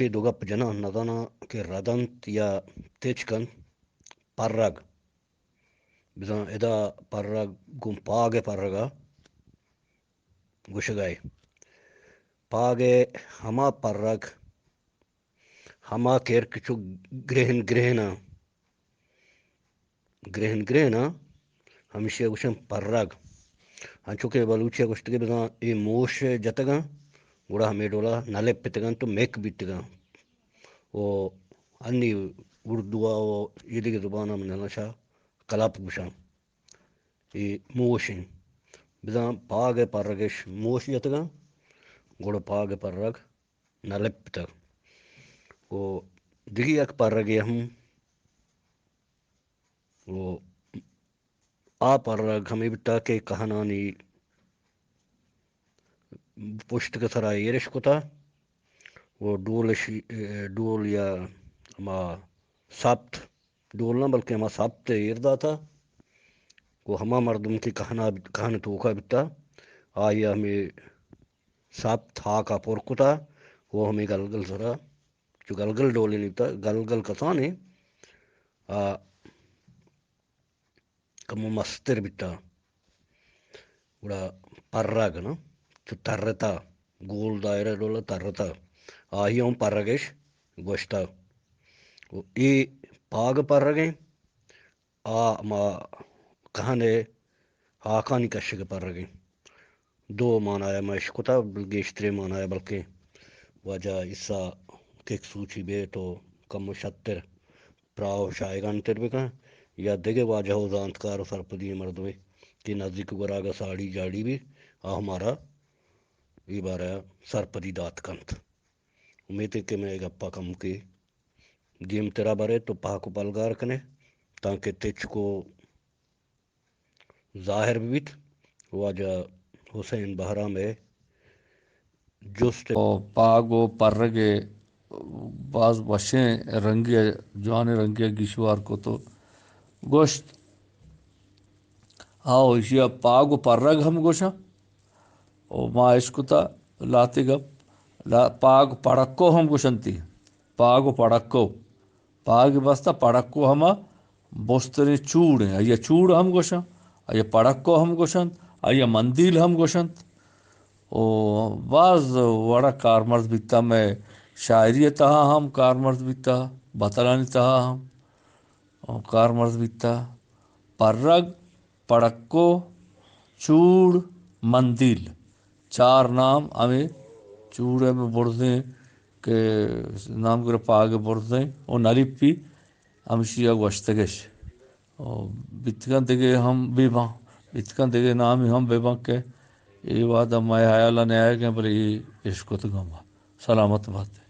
گپے دو گپ جناں، نزاناں کہ رد انت یا تچک انت۔ پرگ، بزاں ادا پرگ گوں پاگ ءِ پرگ ءَ گوشگ ءَ اے۔ پاگ ءِ ہما پرگ، ہما کر کہ چو گرہن گرہن ءَ، گرہن گرہن ءَ، ہمشی ءَ گوشن پرگ۔ انچو کہ بلوچی ءَ گوشتگ بزاں اے موش جتگاں، گڑا ہمے ڈولا نہ لپتگاں تو مک بیتگاں۔ و انی اردو ءَ و ایدگہ زبان ءَ من نشا کلپ گوشاں۔ اے موش انت۔ بزاں پاگ ءِ پرگش موش جتگاں، گڑا پاگ ءِ پرگ نہ لپتگ۔ و دگہ یک پرگے ہم، و آ پرگ ہمے بیتا کہ کہنانی پشتگ سرا ایرش کتا و ڈولش، ڈول یا ہما سپت، ڈول نہ بلکہ ہما سپت ایر داتا و ہما مردم کہ کہنا، کہن توکا بیتا، آئی ہمے سپت ہاکا پر کتا و ہمے گلگل سرا چو گلگل ڈولے نیتا، گلگل کسانے آ کمو مستر بیتا۔ گڑا پرگ نا، چو ترتا، گول دائرہ ڈولا ترتا، آہی ہم پرگش گوشتا۔ و اے پاگ پرگیں، آ ما کہن ءِ ہاکانی کشگ پرگیں۔ دو معنایا ما اشکتا، بل گیشتریں معنایا، بلکیں واجہ عیسیٰ کک سوچی بے تو کمو شتر پراہ و شایگان تر بکن، یا دگہ واجہ و زانتکار و سرپدی مردمے کہ نزیک گوراگا ساڑی جاڑی بی، آ ہمارا اے بارہ سرپدی دات کنت۔ امیت کہ مئے گپا کمکے دیمترا برے تو پہک و پلگار کنے، تانکہ تچک و ظاہر بیت۔ واجہ حسین بہرام ءِ جست۔ و پاگ و پرگ ءِ باز وشیں رنگے، جوانیں رنگے گیشوار کت و گوشت، آؤ، ایشی ءَ پاگ و پرگ ہم گوشاں۔ و ما اشکتا لہتے گپ، لا-، پاگ پڑکو ہم گوشنتی۔ پاگ و پڑکو۔ پاگ بستا پڑکو ہما بستریں چوڑ ہیں۔ آئی ءَ چوڑ ہم گوشاں، آئی ءَ پڑکو ہم گوشنت، آئی ءَ مندیل ہم گوشنت۔ و باز وڑا کارمرز بیتا، مئے شاعری تہا ہم کارمرز بیتا، بتلانی تہا ہم کارمرز بیتا۔ پرگ، پڑکو، چوڑ، مندیل، چار نام ہمے چوڑ ءِ ہمے برزیں کہ نام گرے پاگ برزیں و نلیپی ہمشی ءَ گوشتگش۔ و بیتگاں دگہ ہم بہ باں، بیتگاں دگہ نامی ہم بہ باں کہ اے وہد ءَ مئے ہیال ءَ نیایگ ءَ، بلے اے اشکتگاں ما۔ سلامت بات۔